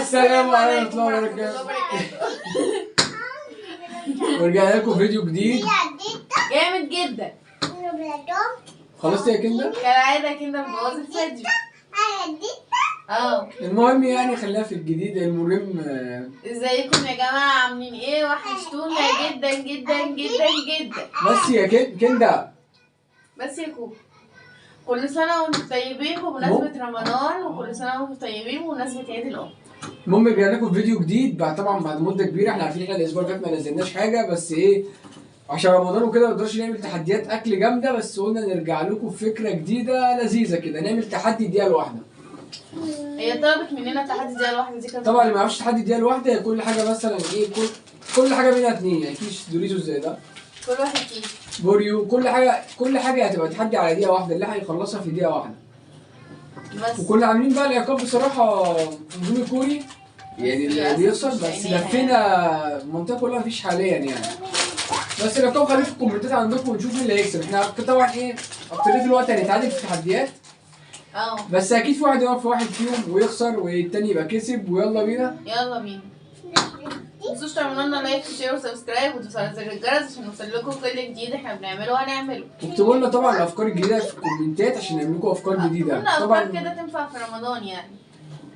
السلام عليكم ورحمة الله وبركاته. ورجعنا لكم فيديو جديد جامد جدا. خلصت يا كندا؟ كالعادة كندا مبوظ الفيديو. المهم يعني خلينا في الجديد. المهم ازيكم يا جماعة، عاملين ايه؟ وحشتونا جدا جدا جدا جدا. بس يا كندا، بس يا كوكو، كل سنة وانتم طيبين بمناسبة رمضان، وكل سنة وانتم طيبين بمناسبة عيد الأم. المهم رجعنا لكم فيديو جديد بعد طبعا بعد مدة كبيرة. احنا عارفين احنا الأسبوع اللي فات ما نزلناش حاجة، بس ايه عشان رمضان وكده ما نقدرش نعمل تحديات أكل جامدة، بس قلنا نرجع لكم بفكرة جديدة لذيذة كده، نعمل تحدي دقيقة لوحدة. هي طلبت مننا تحدي دقيقة لوحدة دي كانت طبعا اللي ما يعرفش تحدي دقيقة لوحدة هي كل حاجة مثلا ايه، كل حاجة منها اتنين، يعني كيس دوريتوس زي ده، كل واحد كيس بوريو، كل حاجة كل حاجة هتبقى تحدي على دقيقة واحدة، اللي هيخلصها في دقيقة واحدة بس. وكنا عاملين بقى العقاب بصراحة اندومي كوري يعني اللي بيخسر، بس لفينا المنطقة كلها مفيش حاليا يعني، بس العقاب خليه في الكومنتات عندكم ونشوف مين اللي هيكسب. احنا طبعا ايه اكتريه الوقت هنتعادل في التحديات، بس اكيد في واحد يقف في واحد فيهم ويخسر والتاني يبقى كسب. ويلا بينا يلا بينا. متنسوش تعملوا لنا like و share و subscribe وتدوسوا على زر الجرس عشان يوصل لكم كل جديد احنا بنعمله وهنعمله. واكتبوا لنا طبعا الافكار الجديدة في الكومنتات عشان نعمل لكم افكار جديدة. طبعا افكار كده تنفع في رمضان يعني.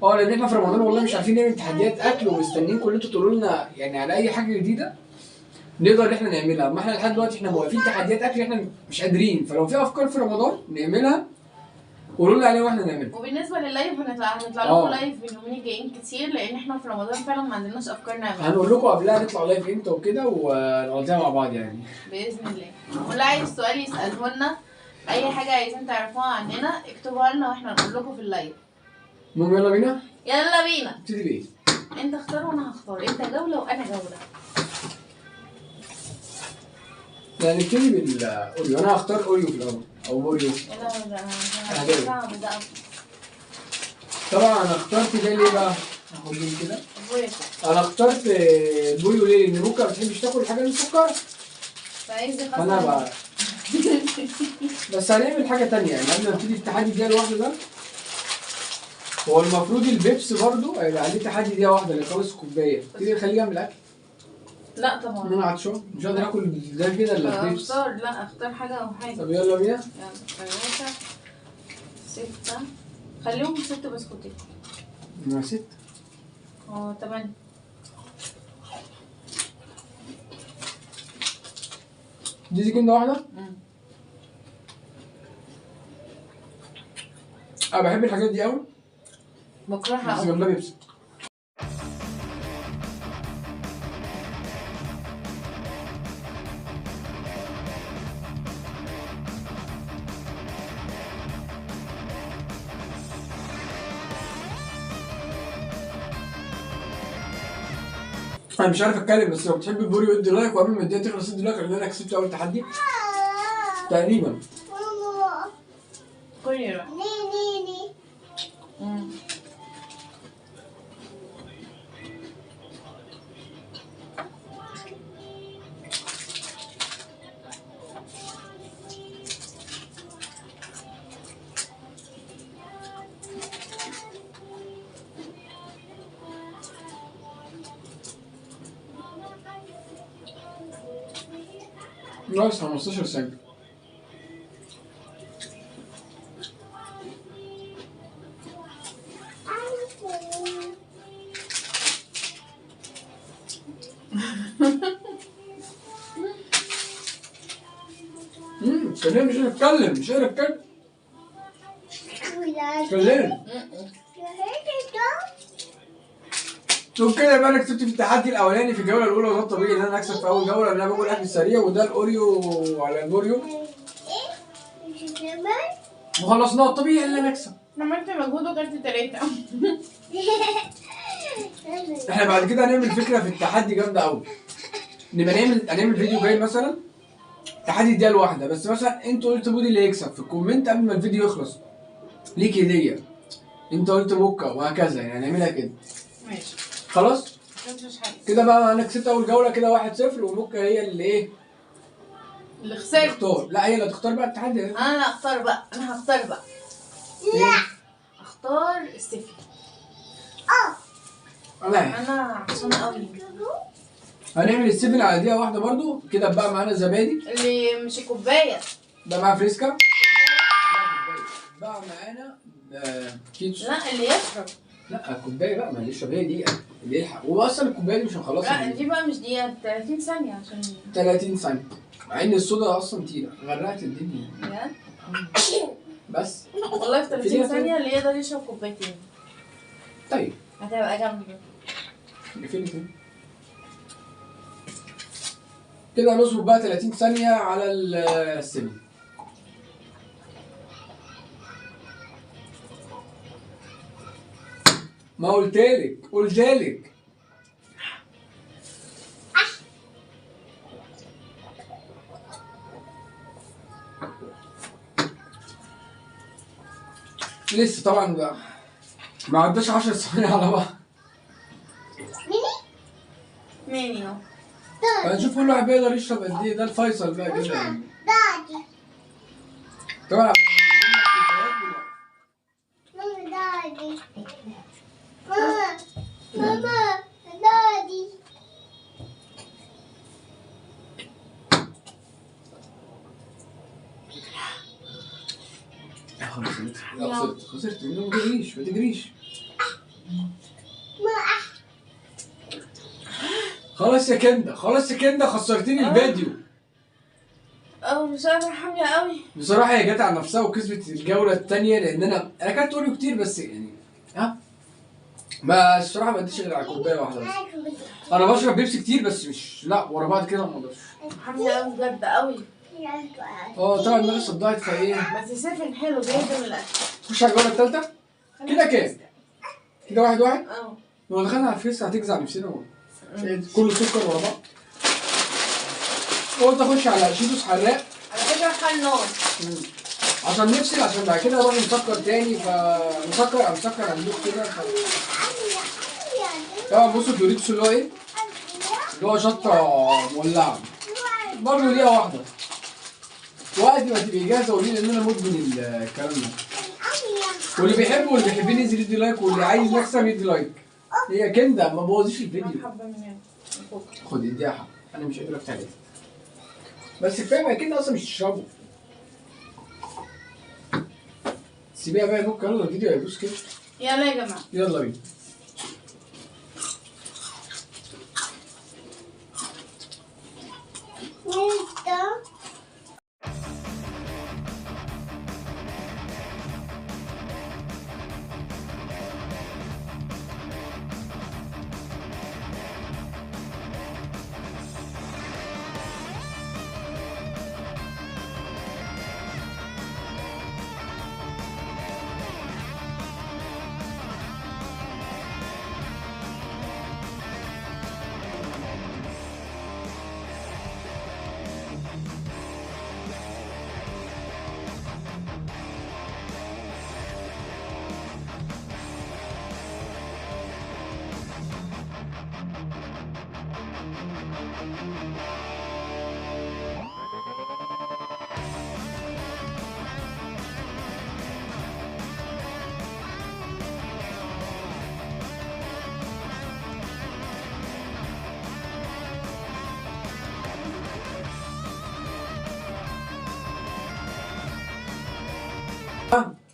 لان احنا في رمضان والله مش عارفين نعمل تحديات اكل، ومستنيين كل انتوا تقولوا لنا يعني على اي حاجة جديدة نقدر ان احنا نعملها. ما احنا لحد دلوقتي احنا موقفين تحديات اكل احنا مش قادرين، فلو في افكار في رمضان نعملها قولوا لنا عليه واحنا نعملها. وبالنسبة لل live هنطلع لكم live اليومين الجايين كتير، لان احنا في رمضان فعلا ما عندناش افكار نعملها. هنقول لكم قبلها نطلع live امتى وكده ونقضيها مع بعض يعني باذن الله. واللي عايز سؤال يساله لنا، اي حاجة عايزين تعرفوها عننا اكتبوها لنا واحنا نقول لكم في ال live. المهم يلا بينا يلا بينا. نبتدي بايه؟ انت اختار وانا هختار، انت جولة وانا جولة. لا نبتدي بالاوريو، انا هختار اوريو في الاول او بوريو. لا صعب ده. طبعا انا اخترت ده ليه بقى؟ هاخد من كده. انا اخترت البوريو ليه؟ لان موكا ما بتحبش تاكل الحاجة اللي مسكره. فانا بقى بس هنعمل حاجة ثانية يعني قبل ما نبتدي في تحدي الدقيقة الواحدة ده. هو المفروض البيبس برضو هيبقى عليه تحدي دقيقة واحدة اللي يخلص الكوباية. تيجي نخليه يعمل اكل؟ لا طبعا انا عطشان مش قادر اكل ده كده الا بيبس. اختار، لا اختار حاجة او حاجة. طب يلا بينا. يلا 3 6 خليهم 6 بسكوتين. ما 6 8. دي كده واحدة. انا بحب الحاجات دي قوي، بكرهها بس جنبها بيبسي. انا مش عارف اتكلم، بس لو بتحب البوريو ادي like، وقبل ما الدقيقة تخلص ادي like لان انا كسبت اول تحدي تقريبا. كل يروح. ناقص 15 ثانية. كلمني، مش قادر اتكلم، مش قادر اتكلم. كلمني. وبكده يبقى انا كسبت في التحدي الاولاني في الجولة الاولى، وده الطبيعي ان انا اكسب في اول جولة لان انا باكل اكل سريع، وده الاوريو على البوريو وخلصناه. الطبيعي ان انا اكسب. عملت مجهود وكلت 3. احنا بعد كده هنعمل فكرة في التحدي جامدة قوي، نبقى هنعمل فيديو جاي مثلا تحدي الدقيقة الواحدة، بس مثلا انتوا قلتوا بودي اللي يكسب في ال comment قبل ما الفيديو يخلص ليك هديه، انت قلت موكا وهكذا، يعني هنعملها كده. ماشي خلاص كده بقى انا كسبت اول جولة كده 1-0، وموكا هي اللي ايه اللي خسرت. تختار، لا هي اللي تختار بقى التحدي ده. انا اختار بقى، انا هختار بقى. لا اختار السفي. انا عطشانة قوي. هنعمل السيفن على دقيقة واحدة برضو كده. بقى معانا زبادي اللي مش كوباية، بقى معانا فريسكا، بقى معانا كيتش. لا اللي يشرب، لا الكوباية بقى، ما اللي يشرب هي دقيقة اللي يلحق. واصلا الكوباية دي مش هنخلصها. لا دي بقى مش دقيقة، 30 ثانية، عشان 30 ثانية، مع ان الصودا اصلا تقيلة، غرقت الدنيا بجد. بس والله في 30 ثانية اللي يقدر يشرب كوبايتين. طيب هتبقى جامدة. فين كده؟ نصبر بقى 30 ثانية على السن. ما قلتلك، قلتلك. لسه طبعا بقى ما عداش 10 ثواني على بعض. ميني اهو. هنشوف كل واحد بيقدر يشرب قد ايه. ده الفيصل بقى كده يعني. طبعا ماما دادي. خسرت، خسرت. ما تجريش، ما تجريش. خلاص يا كندا، خلاص يا كندا، خسرتيني الفيديو. مش قادرة، حامية قوي بصراحة. هي جت على نفسها وكسبت الجولة الثانية، لأن أنا أكلت أوريو كتير بس يعني ما الصراحة ما اديتش غير على كوباية واحدة بس. أنا بشرب بيبسي كتير بس مش لا ورا بعض كده ما أقدرش. حامية قوي بجد قوي. طبعا دماغي صدعت فإيه. بس سيفن حلو بيهدم الأكل. خش على الجولة الثالثة كده كام؟ كده 1-1؟ لو دخلنا على الفيس هتجزع نفسنا كله سكر ورا بعض. قلت اخش على شيتوس حراق. على فكرة حال نار عشان نفصل، عشان بعد كده اروح نسكر تاني، فنسكر مسكر هندوخ كده. طبعا بصوا الدوريتوس اللي هو ايه؟ اللي هو شطه مولعه برضه دقيقة واحدة. وقت ما تبقي جاهزة قولي لي، لان انا مدمن الكلام ده. واللي بيحبه واللي بيحبني ينزل يدي like، واللي عايز نكسب يدي like. هي كندا ما بوظيش الفيديو. خدي اديها حبه، انا مش قادر افتح الفيديو. بس كفاية، ما كده اصلا مش تشربه. سيبيها بقى يفك، يلا الفيديو هيبوظ كده. يلا يا جماعة، يلا بينا.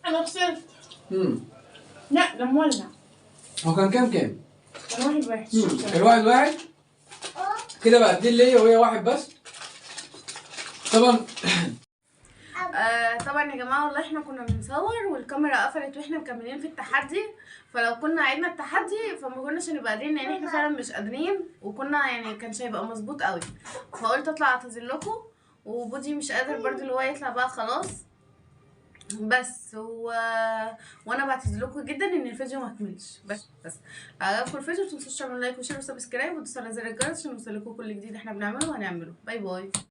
انا خسرت. لا ده مولع. هو كان كام كام؟ كان 1-1. كان 1-1 كده بقى، 2 ليا وهي 1 بس. طبعا طبعا يا جماعة والله احنا كنا بنصور والكاميرا قفلت واحنا مكملين في التحدي، فلو كنا عيدنا التحدي فما كناش هنبقى قادرين، لان احنا فعلا مش قادرين، وكنا يعني كانش هيبقى مظبوط قوي. فقلت اطلع اعتذر لكم، وبودي مش قادر برضه اللي هو يطلع بقى خلاص. بس وانا بعتذر لكم جدا ان الفيديو ما كملش. بس لو عجبكم الفيديو ما تنسوش تعملوا like و share و subscribe وتدوسوا على زر الجرس عشان يوصلكم كل جديد احنا بنعمله وهنعمله. bye bye.